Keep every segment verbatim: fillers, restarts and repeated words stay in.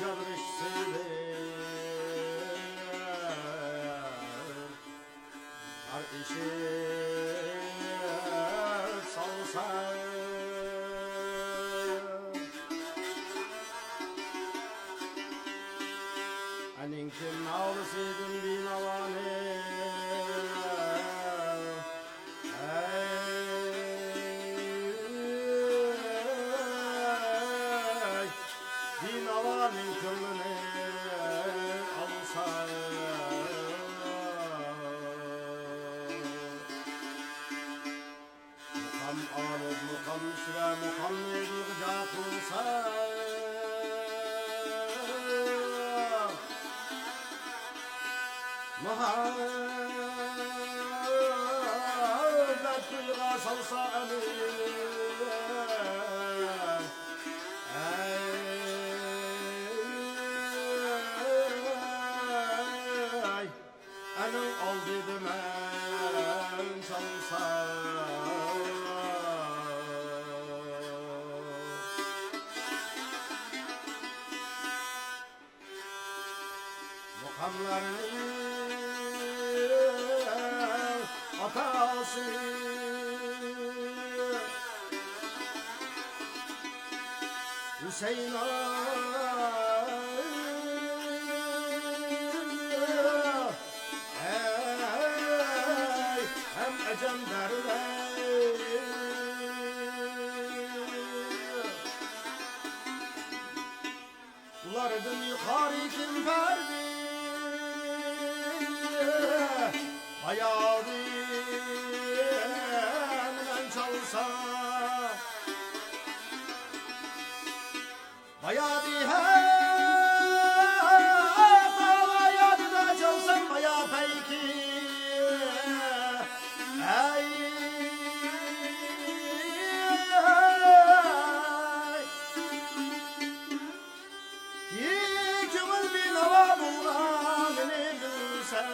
جان رىشتىسىدىن تار ئېشىپ سالسا، ئەنىڭكى نالىسىدىن بىناۋانى، ئەي، بىناۋانىڭ كۆڭلىنى ئالسا. مۇقام ئالىپ، مۇقام ئىچرە، مۇقامنى بىغۇجا قىلسا، مۇھەببەت كۈيىگە سالسا ئەنە. ئەي، ئەنىڭ ئالدىدا مەن چالسام. مۇقاملارنى ئاتاسى ھۈسەيىن ئەي ھەم ئەجەم دەرۋەي. ئۇلاردىن يۇقارى كىم بەردى بايادى مەن چالسام؟ بايادى ھە، بايادىدا چالسام بايا پەيكى. ئەي، ئەي. كۆڭۈل بىناۋا بولغانىنى بىلسەم،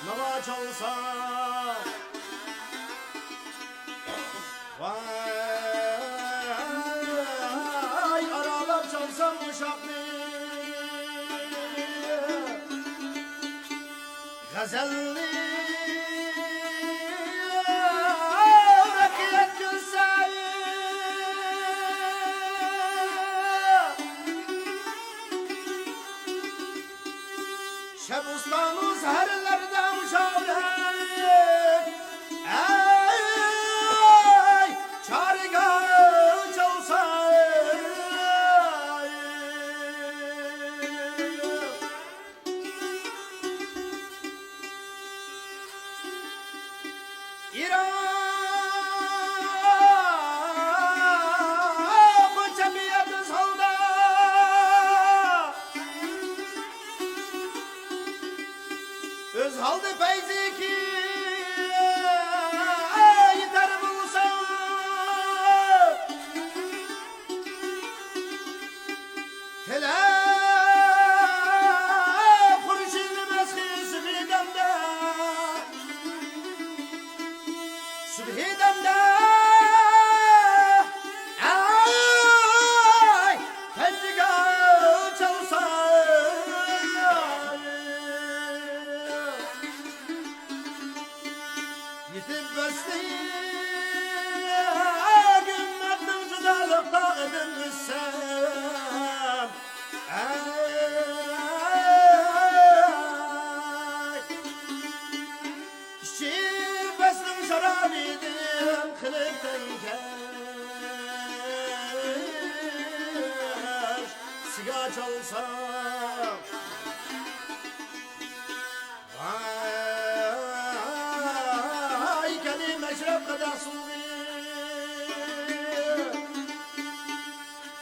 ناۋا چالسام، ۋاي، ئارالاپ چالسام ئۇشاقنى. غەزەلنى يۈرەككە يەتكۈزسە، شەبۇستانۇ سەھەرلەردە مۇشاۋىرەت، ئەي، چارىگاھ چالسا. ئىراق جەمئىيەت ئۆز ھالدا، ئۆز ھالدا پەيزىكى يېتەر بولسا، تىلەپ خۇرشىدنى مەسخى سۈبھىدەمدە، سۈبھىدەمدە، ئەي، پەنجىگە چالسا. يېتىپ بەسلىك ئۈممەتنىڭ جۇدالىق داغىدىن ئۆتسەم، ئەي، ئىچىپ بەسنىڭ شارابىدىن قىلىپ تەڭكەش سىگار چالسام. ۋاي، كەلدى مەشرەپ قەدەھ سۇلغى.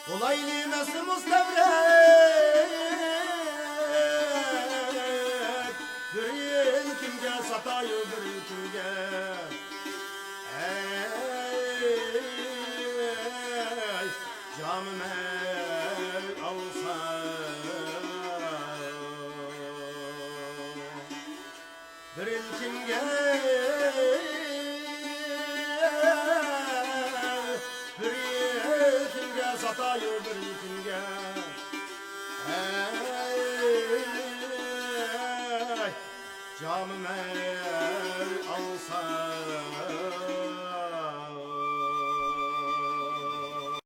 بولايلى مەستە مۇستەۋرەك، بىر يىل كىمگە ساتايۇ بىر كىمگە. ئەي، جامى مەل ئالسا، بىر ئىلكىمگە، بىر تايۇ بىر يېتىمگە. ئەي، جامى مەن